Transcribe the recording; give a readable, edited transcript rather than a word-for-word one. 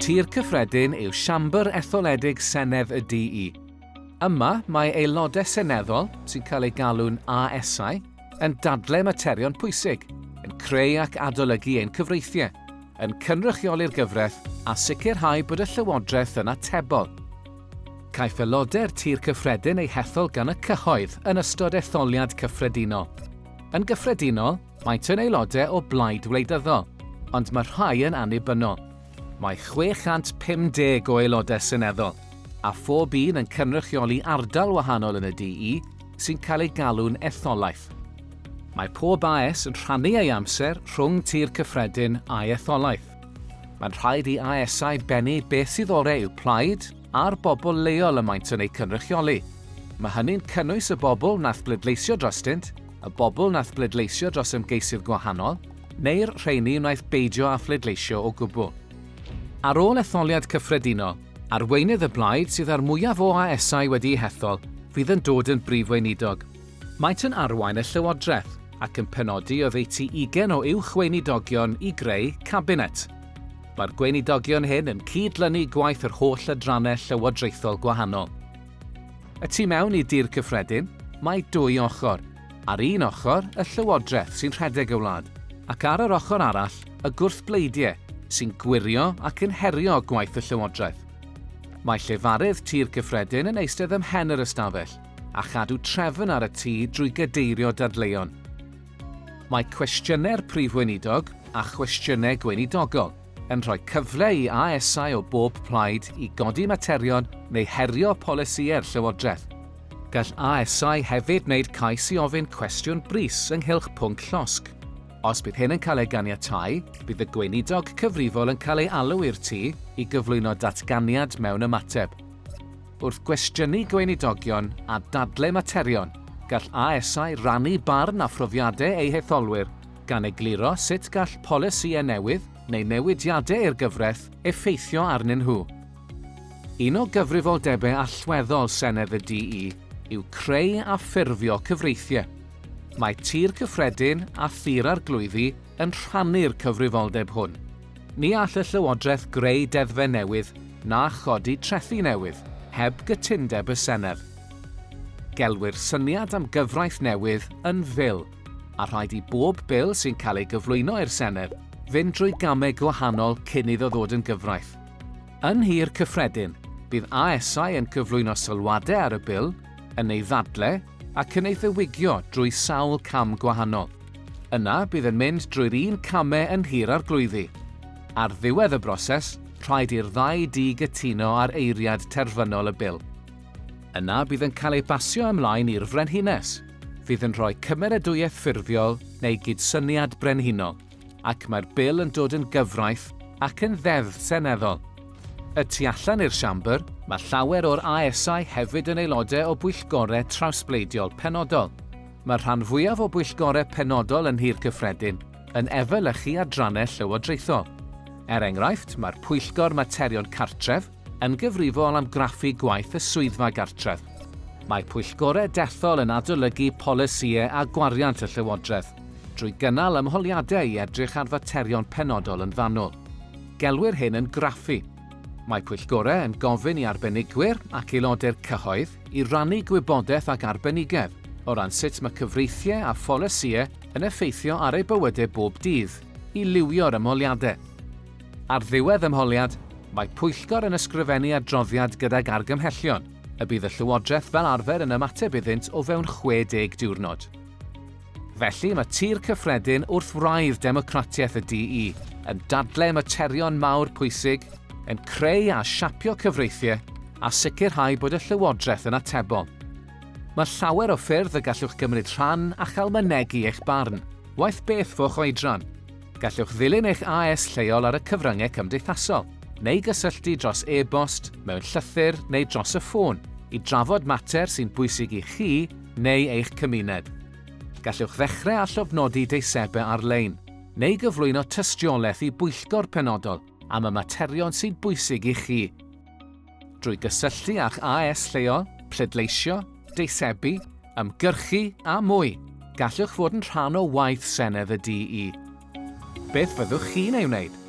Tŷ'r Cyffredin yw siambr etholedig Senedd y DE. Yma, mae aelodau seneddol, sy'n cael eu galw'n ASau, yn dadlau materion pwysig, yn creu ac adolygu ein cyfreithiau, yn cynrychioli'r gyfraith a sicrhau bod y llywodraeth yn atebol. Caiff aelodau'r Tŷ'r Cyffredin eu hethol gan y cyhoedd yn ystod etholiad cyffredinol. Yn gyffredinol, maent yn aelodau o blaid wleidyddol, ond mae rhai yn annibynnol. Mae 650 o aelodau seneddol, a phob un yn cynrychioli ardal wahanol yn y DE sy'n cael ei galw'n etholaeth. Mae pob AS yn rhannu ei amser rhwng Tŷ'r Cyffredin a'i etholaeth. Mae'n rhaid i ASau bennu beth sydd orau i'w plaid a'r bobl leol y maent yn eu cynrychioli. Mae hynny'n cynnwys y bobl wnaeth bleidleisio drostynt, y bobl wnaeth bleidleisio dros ymgeisydd gwahanol, neu'r rheini wnaeth beidio â phleidleisio o gwbl. Ar ôl etholiad cyffredinol, arweinydd y blaid sydd â'r mwyaf o ASau wedi'u hethol fydd yn dod yn Brif Weinidog. Maent yn arwain y llywodraeth ac yn penodi oddeutu ugain o uwch weinidogion i greu Cabinet. Mae'r gweinidogion hyn yn cyd-lynu gwaith yr holl adrannau llywodraethol gwahanol. Y tu mewn i Dŷ'r Cyffredin, mae dwy ochr. Ar un ochr, y llywodraeth sy'n rhedeg y wlad, ac ar yr ochr arall, y gwrthbleidiau, sy'n gwirio ac yn herio gwaith y llywodraeth. Mae llefarydd Tŷ'r Cyffredin yn eistedd ym mhen yr ystafell, a chadw trefn ar y tŷ drwy gadeirio dadleuon. Mae cwestiynau'r Prif Weinidog a chwestiynau gweinidogol yn rhoi cyfle i ASau o bob plaid i godi materion neu herio polisïau'r Llywodraeth. Gall ASau hefyd wneud cais i ofyn cwestiwn brys ynghylch pwnc llosg. Os bydd hyn yn cael ei ganiatáu, bydd y gweinidog cyfrifol yn cael ei alw i'r tŷ i gyflwyno datganiad mewn ymateb. Wrth gwestiynu gweinidogion a dadle materion, gall ASau rannu barn a phrofiadau eu hetholwyr, gan egluro sut gall polisïau newydd neu newidiadau i'r gyfraith effeithio arnyn nhw. Un o gyfrifoldebau allweddol Senedd y DE yw creu a ffurfio cyfreithiau. Mae Tŷ'r Cyffredin a Thŷ'r Arglwyddi yn rhannu'r cyfrifoldeb hwn. Ni all y Llywodraeth greu deddfau newydd na chodi trethi newydd heb gytundeb y Senedd. Gelwir syniad am gyfraith newydd yn Fil, a rhaid i bob Bil sy'n cael ei gyflwyno i'r Senedd fynd drwy gamau gwahanol cyn iddo ddod yn gyfraith. Yn Nhŷ'r Cyffredin, bydd ASau yn cyflwyno sylwadau ar y Bil, yn ei ddadle ac yn ei ddiwygio drwy sawl cam gwahanol. Yna, bydd yn mynd drwy'r un camau yn Nhŷ'r Arglwyddi. Ar ddiwedd y broses, rhaid i'r ddau dŷ gytuno ar eiriad terfynol y Bil. Yna, bydd yn cael ei basio ymlaen i'r Frenhines, fydd yn rhoi cymeradwyaeth ffurfiol neu gydsyniad brenhinol, ac mae'r Bil yn dod yn gyfraith ac yn ddeddf seneddol. Y tu allan i'r Siambr, mae llawer o'r ASau hefyd yn aelodau o bwyllgorau trawsbleidiol penodol. Mae'r rhan fwyaf o bwyllgorau penodol yn Nhŷ'r Cyffredin yn efelychu adrannau llywodraethol. Er enghraifft, mae'r Pwyllgor Materion Cartref yn gyfrifol am graffu gwaith y Swyddfa Gartref. Mae pwyllgorau dethol yn adolygu polisïau a gwariant y llywodraeth drwy gynnal ymholiadau i edrych ar faterion penodol yn fanwl. Gelwir hyn yn graffu. Mae pwyllgorau yn gofyn i arbenigwyr ac aelodau'r cyhoedd i rannu gwybodaeth ac arbenigedd o ran sut mae cyfreithiau a pholisïau yn effeithio ar eu bywydau bob dydd, i liwio'r ymholiadau. Ar ddiwedd ymholiad, mae pwyllgor yn ysgrifennu adroddiad gydag argymhellion, y bydd y Llywodraeth fel arfer yn ymateb iddynt o fewn 60 diwrnod. Felly, mae Tŷ'r Cyffredin wrth wraidd democratiaeth y DE, yn dadlau materion mawr pwysig, yn creu a siapio cyfreithiau, a sicrhau bod y Llywodraeth yn atebol. Mae llawer o ffyrdd y gallwch gymryd rhan a chael mynegi eich barn, waeth beth fo'ch oedran. Gallwch ddilyn eich AS lleol ar y cyfryngau cymdeithasol, neu gysylltu dros e-bost, mewn llythyr neu dros y ffôn i drafod mater sy'n bwysig i chi neu eich cymuned. Gallwch ddechrau â llofnodi deisebau ar-lein, neu gyflwyno tystiolaeth i bwyllgor penodol am y materion sy'n bwysig i chi. Drwy gysylltu â'ch AS lleol, pleidleisio, deisebu, ymgyrchu a mwy, gallwch fod yn rhan o waith Senedd y DE. Beth fyddwch chi'n ei wneud?